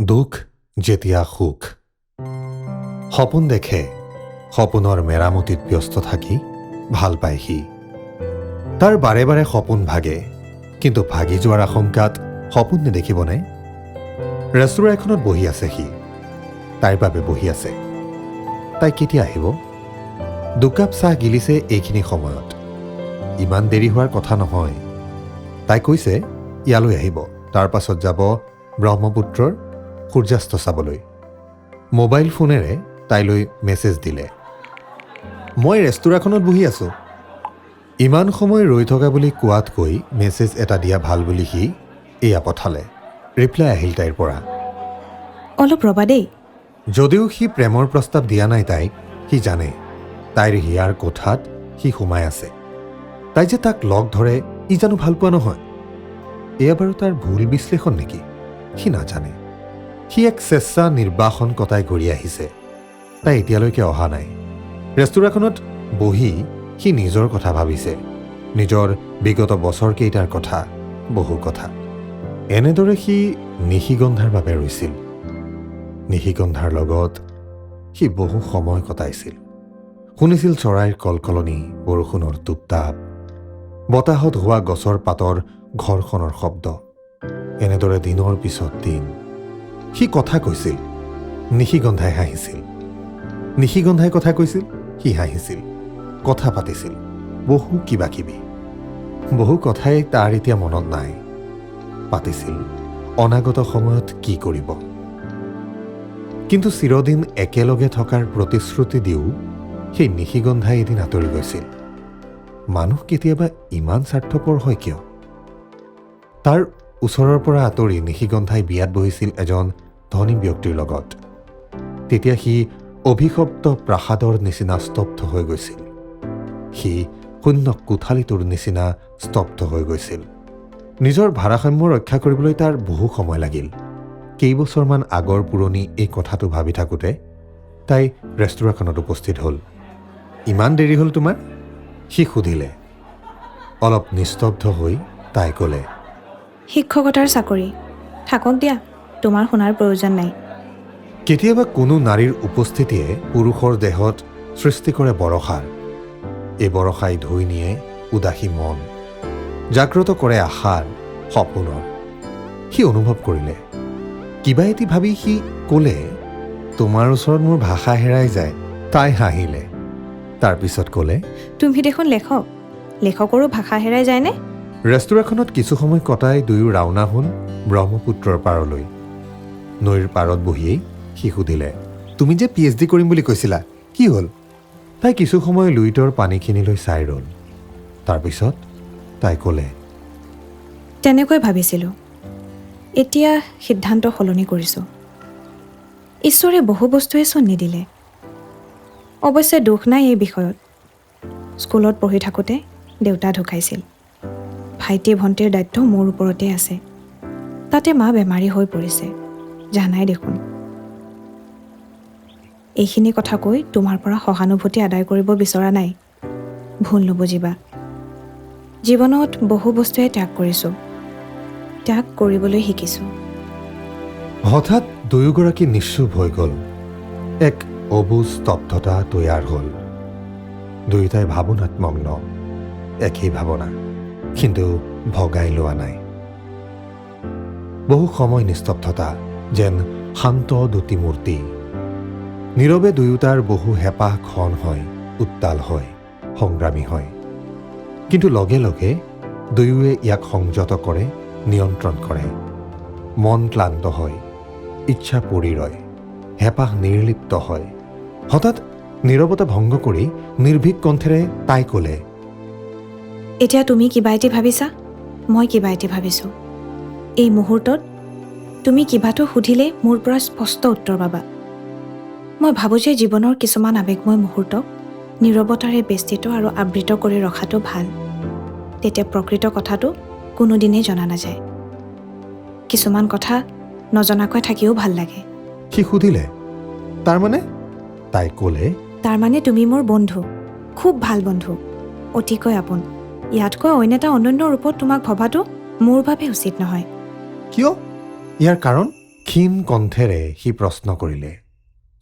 দুখ যেতিয়া সুখ। সপোন দেখে, সপোনৰ মেৰামতিত ব্যস্ত থাকি ভাল পায় সি। তাৰ বাৰে বাৰে সপোন ভাগে, কিন্তু ভাগি যোৱাৰ আশংকাত সপোন নেদেখিবনে? ৰেস্তোৰাঁ এখনত বহি আছে সি, তাইৰ বাবে বহি আছে। তাই কেতিয়া আহিব? দুকাপ চাহ গিলিছে এইখিনি সময়ত। ইমান দেৰি হোৱাৰ কথা নহয়। তাই কৈছে ইয়ালৈ আহিব, তাৰ পাছত যাব ব্ৰহ্মপুত্ৰৰ সূৰ্যাস্ত চাবলৈ। মোবাইল ফোনেৰে তাইলৈ মেছেজ দিলে, মই ৰেস্তোৰাঁখনত বহি আছোঁ। ইমান সময় ৰৈ থকা বুলি কোৱাতকৈ মেছেজ এটা দিয়া ভাল বুলি সি এয়া পঠালে। ৰিপ্লাই আহিল তাইৰ পৰা, অলপ ৰ'বা দেই। যদিও সি প্ৰেমৰ প্ৰস্তাৱ দিয়া নাই তাইক, সি জানে তাইৰ হিয়াৰ কোঠাত সি সোমাই আছে। তাই যে তাক লগ ধৰে, ই জানো ভাল পোৱা নহয়? এয়া বাৰু তাৰ ভুল বিশ্লেষণ নেকি? সি নাজানে। সি এক স্বেচ্ছা নিৰ্বাসন কটাই ঘূৰি আহিছে। তাই এতিয়ালৈকে অহা নাই। ৰেস্তোৰাঁখনত বহি সি নিজৰ কথা ভাবিছে, নিজৰ বিগত বছৰকেইটাৰ কথা, বহু কথা। এনেদৰে সি নিশিগন্ধাৰ বাবে ৰৈছিল। নিশিগন্ধাৰ লগত সি বহু সময় কটাইছিল। শুনিছিল চৰাইৰ কলকলনি, বৰষুণৰ টোপটাপ, বতাহত হোৱা গছৰ পাতৰ ঘৰ্ষণৰ শব্দ। এনেদৰে দিনৰ পিছত দিন সি কথা কৈছিল, নিশিগন্ধাই হাঁহিছিল। নিশিগন্ধাই কথা কৈছিল, সি হাঁহিছিল। কথা পাতিছিল বহু কিবা কিবি, বহু কথাই তাৰ এতিয়া মনত নাই। পাতিছিল অনাগত সময়ত কি কৰিব। কিন্তু চিৰদিন একেলগে থকাৰ প্ৰতিশ্ৰুতি দিও সেই নিশিগন্ধাই এদিন আঁতৰি গৈছিল। মানুহ কেতিয়াবা ইমান স্বাৰ্থপৰ হয় কিয়? তাৰ ওচৰৰ পৰা আঁতৰি নিশিগন্ধাই বিয়াত বহিছিল এজন ধনী ব্যক্তিৰ লগত। তেতিয়া সি অভিশপ্ত প্ৰাসাদৰ নিচিনা স্তব্ধ হৈ গৈছিল। সি শূন্য কোঠালিটোৰ নিচিনা স্তব্ধ হৈ গৈছিল। নিজৰ ভাৰসাম্য ৰক্ষা কৰিবলৈ তাৰ বহু সময় লাগিল। কেইবছৰমান আগৰ পুৰণি এই কথাটো ভাবি থাকোঁতে তাই ৰেস্তোৰাঁখনত উপস্থিত হ'ল। ইমান দেৰি হ'ল তোমাৰ? সি সুধিলে। অলপ নিস্তব্ধ হৈ তাই ক'লে, শিক্ষকতাৰ চাকৰি থাকক দিয়া, তোমাৰ শুনাৰ প্ৰয়োজন নাই। কেতিয়াবা কোনো নাৰীৰ উপস্থিতিয়ে পুৰুষৰ দেহত সৃষ্টি কৰে বৰষাৰ। এই বৰষাই ধুই নিয়ে উদাসী মন, জাগ্ৰত কৰে আশাৰ, সপোনৰ। সি অনুভৱ কৰিলে। কিবা এটি ভাবি সি ক'লে, তোমাৰ ওচৰত মোৰ ভাষা হেৰাই যায়। তাই হাঁহিলে। তাৰপিছত ক'লে, তুমি দেখোন লেখক, লেখকৰো ভাষা হেৰাই যায়নে? ৰেস্তোৰাঁখনত কিছু সময় কটাই দুয়ো ৰাওনা হ'ল ব্ৰহ্মপুত্ৰৰ পাৰলৈ। নৈৰ পাৰত বহিয়েই সি সুধিলে, তুমি যে PhD কৰিম বুলি কৈছিলা, কি হ'ল? তাই কিছু সময় লুইতৰ পানীখিনিলৈ চাই ৰ'ল। তাৰপিছত তাই ক'লে, তেনেকৈ ভাবিছিলোঁ, এতিয়া সিদ্ধান্ত সলনি কৰিছোঁ। ঈশ্বৰে বহু বস্তুৱেচোন নিদিলে। অৱশ্যে দুখ নাই এই বিষয়ত। স্কুলত পঢ়ি থাকোঁতে দেউতা ঢুকাইছিল। ভাইটি ভণ্টিৰ দায়িত্ব মোৰ ওপৰতে আছে। তাতে মা বেমাৰী হৈ পৰিছে, জানাই দেখোন। এইখিনি কথা কৈ তোমাৰ পৰা সহানুভূতি আদায় কৰিব বিচৰা নাই, ভুল নুবুজিবা। জীৱনত বহু বস্তুৱে ত্যাগ কৰিছোঁ, ত্যাগ কৰিবলৈ শিকিছোঁ। হঠাৎ দুয়োগৰাকী নিশ্চুপ হৈ গ'ল। এক অবুজ স্তব্ধতা তৈয়াৰ হ'ল। দুয়োটাই ভাৱনাত মগ্ন, একেই ভাৱনা, কিন্তু ভগাই লোৱা নাই। বহু সময় নিস্তব্ধতা, যেন শান্ত দুটি মূৰ্তি। নীৰৱে দুয়োটাৰ বহু হেঁপাহ ঘন হয়, উত্তাল হয়, সংগ্ৰামী হয়। কিন্তু লগে লগে দুয়োৱে ইয়াক সংযত কৰে, নিয়ন্ত্ৰণ কৰে। মন ক্লান্ত হয়, ইচ্ছা পৰি ৰয়, হেঁপাহ নিৰ্লিপ্ত হয়। হঠাৎ নীৰৱতা ভংগ কৰি নিৰ্ভীক কণ্ঠেৰে তাই ক'লে, এতিয়া তুমি কিবা এটি ভাবিছা, মই কিবা এটি ভাবিছোঁ। এই মুহূৰ্তত তুমি কিবাটো সুধিলে মোৰ পৰা স্পষ্ট উত্তৰ পাবা। মই ভাবোঁ যে জীৱনৰ কিছুমান আৱেগময় মুহূৰ্তক নীৰৱতাৰে বেষ্টিত আৰু আবৃত কৰি ৰখাটো ভাল। তেতিয়া প্ৰকৃত কথাটো কোনোদিনেই জনা নাযায়। কিছুমান কথা নজনাকৈ থাকিও ভাল লাগে। সি সুধিলে, তাৰমানে? তাই ক'লে, তাৰমানে তুমি মোৰ বন্ধু, খুব ভাল বন্ধু, অতিকৈ আপোন। ইয়াতকৈ অইন এটা অনন্য ৰূপত তোমাক ভবাটো মোৰ বাবে উচিত নহয়। কিয়? ইয়াৰ কাৰণ? ক্ষীণ কণ্ঠেৰে সি প্ৰশ্ন কৰিলে।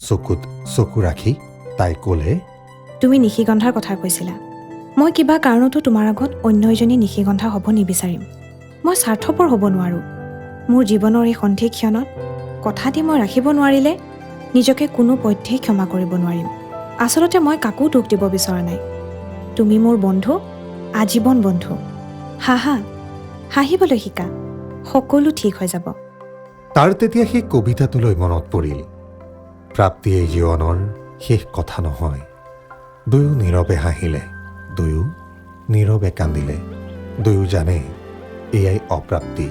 চকুত চকু ৰাখি তাই ক'লে, তুমি নিশিগন্ধাৰ কথা কৈছিলা। মই কিবা কাৰণতো তোমাৰ আগত অন্য এজনী নিশিগন্ধা হ'ব নিবিচাৰিম। মই স্বাৰ্থপৰ হ'ব নোৱাৰোঁ। মোৰ জীৱনৰ এই সন্ধিক্ষণত কথা দি মই ৰাখিব নোৱাৰিলে নিজকে কোনো পধ্যেই ক্ষমা কৰিব নোৱাৰিম। আচলতে মই কাকো দুখ দিব বিচৰা নাই। তুমি মোৰ বন্ধু, আজীৱন বন্ধু। হাঁহা, হাঁহিবলৈ শিকা, সকলো ঠিক হৈ যাব। তাৰ তেতিয়া সেই কবিতাটোলৈ মনত পৰিল, প্ৰাপ্তিয়েই জীৱনৰ শেষ কথা নহয়। দুয়ো নীৰৱে হাঁহিলে, দুয়ো নীৰৱে কান্দিলে। দুয়ো জানে এয়াই অপ্ৰাপ্তি।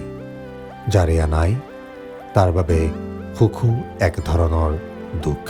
যাৰ এয়া নাই তাৰ বাবে সুখো এক ধৰণৰ দুখ।